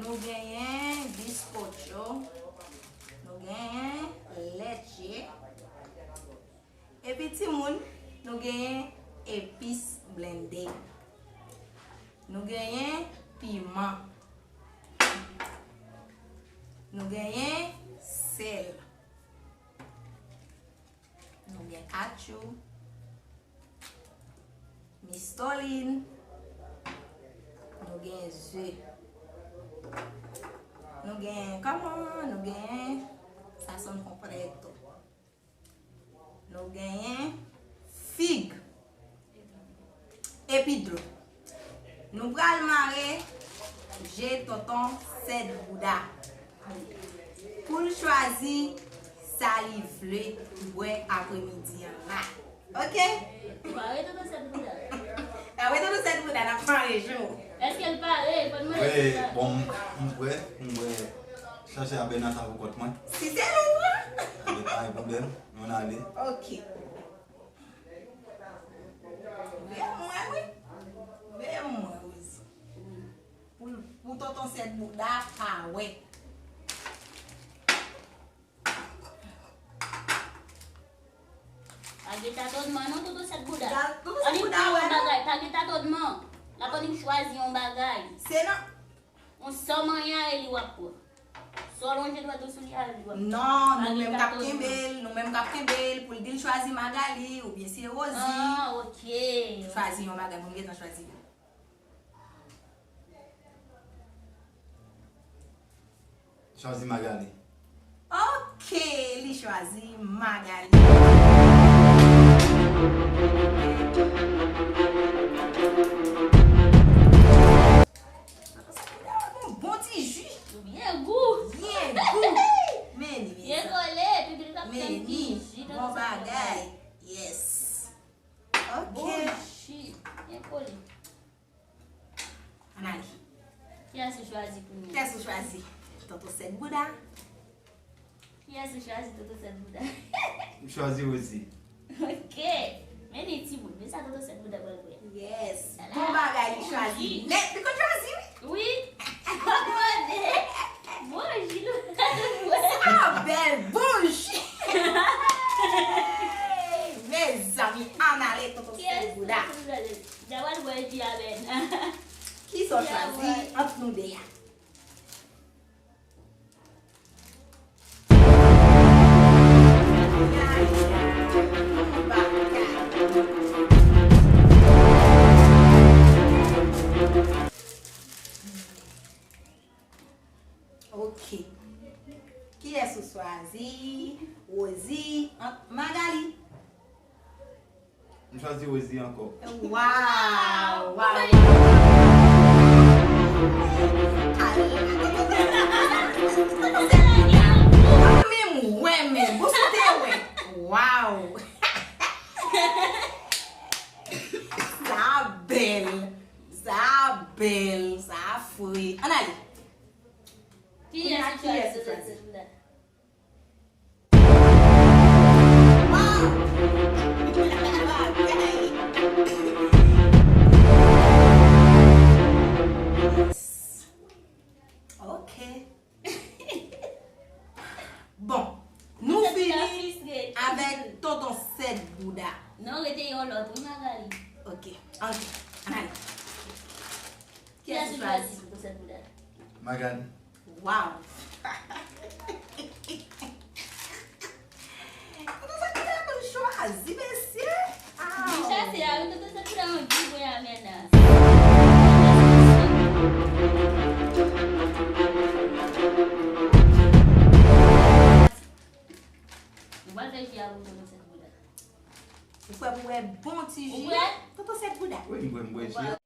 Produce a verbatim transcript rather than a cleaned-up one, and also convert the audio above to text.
Nou genyen bizkocho. Nou genyen leche. Epi timoun, nou genyen epis blende. Nou genyen piman. Nou genyen sèl. Nou gen katchou. Mistolin. Nou gen ze. Nou gen kòman, nou gen sazon konpleto. Nou genyen fig epi dlo. Nou pral mare je tonton Sèt Bouda pou l chwazi sa li vle bwè apremidi an la. Oke? Ou pare tonton Sèt Bouda? N ap mare tonton Sèt Bouda, n ap mare je w. Èske l pare? Fò n mande Wi, sa. Bon, m, m prè, m prè. Chache a Bèna sa pou kont mwen. Si se nou pran. Alè, pa gen pwoblèm. Nou ale. Oke. Veye mwen, wi. Veye mwen, Rosie. Pou, pou tonton Sèt Bouda pa wè. Pa gen tatònman non, tonton Sèt Bouda. Tonton Sèt Bouda wè non. Bagay, pa gen tatònman. L ap annik chwazi yon bagay. Se nan On sò manyen a e li w ap pran. Sò lonje dwèt ou sou li a e li w ap pran. Non, nou menm k ap kenbe l, nou menm k ap kenbe l pou l di l chwazi Magali oubyen se Rosie. Ah, oke. Chwazi yon bagay pou m gentan chwazi. Chwazi Magali. Oke, li chwazi Magali. Bon, bon ti ji. Byen gou. Byen gou. Men li, men sa. Byen kole, pipi l ap tann ti ji. Bon bagay. Yes. Oke. Bon ji. Byen kole. Ann ale. Kiyès ou chwazi kounye a? Kiyès ou chwazi? Tonton Sèt Bouda. Kiyès ou chwazi, tonton Sèt Bouda? M chwazi Rosie. Oke. Men li timoun, men sa tonton Sèt Bouda pral fè. Yes. Bon bagay, li chwazi. Nèt, li konn chwazi, wi. Wi. Bon ji nou. Sa bèl, bon ji. Mezanmi, ann ale, tonton Sèt Bouda. Djawal bwè ji a menm. Kisa w chwazi ant nou de a? Ok. Kiyès ou chwazi? Rosie, ant Magali? M chwazi Rosie ankò. Waw, waw, waw. Menm wè, men, bon, sou te wè. Waw. Sa bèl. Sa bèl. Sa fre. Ann ale. Kiyès ou chwazi? Ok. Bon, nou fini avèk tonton Sèt Bouda. Non, rete yon lòt, wi, Magali. Ok, ann ale. Kiyès ou chwazi? Tonton Sèt Bouda. Magali. Waw! Tonton Sèt Bouda konn chwazi, mesye! Aw! Li chase a, wi, tonton Sèt Bouda yon ji bwè a menm nan. Ou pral fè ji a pou tonton Sèt Bouda. Ou prè pou wè bon ti ji? Ou prè? Tonton Sèt Bouda. Wi, m prè, m prè ji a.